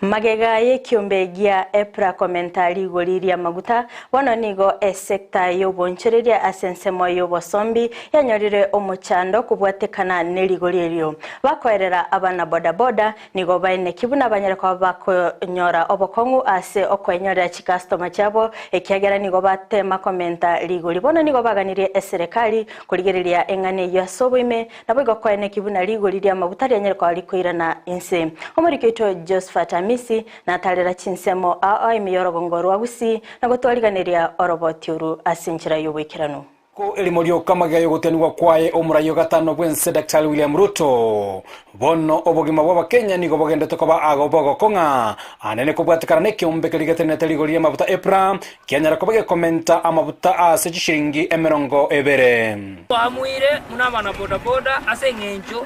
Magega y'ekiombe gia EPRA komenta rigori ri'amaguta, bono nigo esecta y'obonchoreria ase ensemo y'obosombi yanyorire omochando kobwatekana nerigori erio. Bakoerera abana bodaboda nigo baeneki buna banyare koba bakonyora obokong'u ase okoenyorera chikastoma chiabo ekiagera nigo batema komenta rigori. Bono nigo baganirie eserekari korigereria eng'ana eyio ase oboime Naboigo koeneki buna rigori ri'amaguta rianyare koba rikoirana inse. Omoriki oito Josephat Amisi natarera chinsemo ao ao ime y'orogongo rwa Gusii na gotwariganeria oroboti oru ase enchera y'oboikeranu. Ko erimo rioka amagega y'ogotianigwa kwaye omorai o gatano bw'ense Daktari William Ruto. Bono obogima bw'Abakenya nigo bogendete koba ago bogokong'a anene kobwatekana nekeombe keria getenenete rigori ri'amabuta EPRA Kianyara koba gekomenta amabuta ase chishiringi 20. Twamoire buna abana-bodaboda ase engencho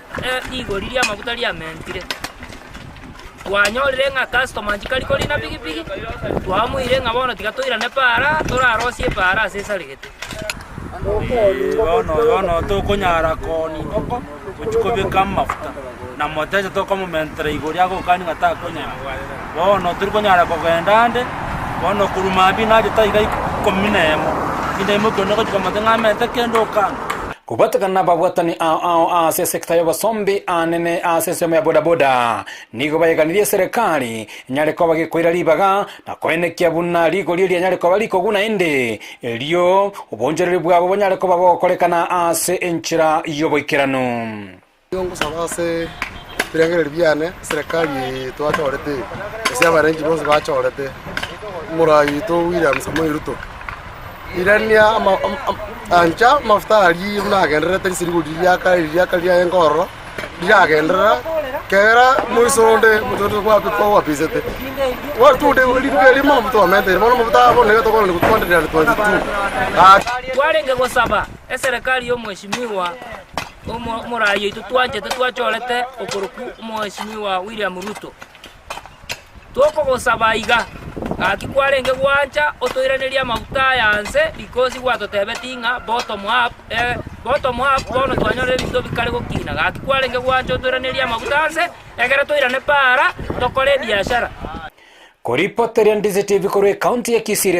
rigori ri'amaguta riamentire. Twanyorire ng'a customer nchikari korina pikipiki, twamoire ng'a bono tiga toirane para, torarosie epara ase esaregete. Bono bono tokonyara koonia engoko gochia kobeka amafuta, na motecha tokomomentera igoro agokani ng'a takonyara. Bono tori konyara kogenda ande, bono korwa mambia nachete aiga ikomi na emo, tindaimokia onde gochia komotebia ng'a amente kende okana. Kobwatekana nababwatani ao ao ase esekta y'obosombi anene ase ensemo ya bodaboda, nigo bayeganirie eserekari enyare koba gekoira ribaga na koenekia buna rigori erianyare koba rikogu naende, erio obonchoreria bwabo bonyare koba bogokorekana ase enchera y'oboikeranu. Nigo ngosaba ase ebirengererio biane, eserekari eye twachorete eye, gose abarenchi bonsi bachorete, omorai oito William Samoei Ruto, irania ama ancha amafuta aria buna agendererete ase rigori riria kare riria kare riarenge ororo, riragenderera, kera moiso onde omonto onde kwapi kwapisete. Gwatunde rituko erimo amafuta twamenteire, bono amafuta aya bono nigo tokorenda gotwanderera 22 gaki. Twarenge gosaba eserekari y'omweshimiwa omoraai oito twanchete twachorete okorokwa omweshimiwa William Ruto. Tokogosaba iga, gaki kwarenge gwancha otoiranerie amaguta aya nse because gwatotebetie ng'a bottom up eh, bottom up bono twanyorire ebinto bikare gokina, gaki kwarenge gwancha otoiranerie amaguta nse, ekero toirane para tokore ebiashara. Koripoteria Ndizi TV korwa ekaunti ya Kisii.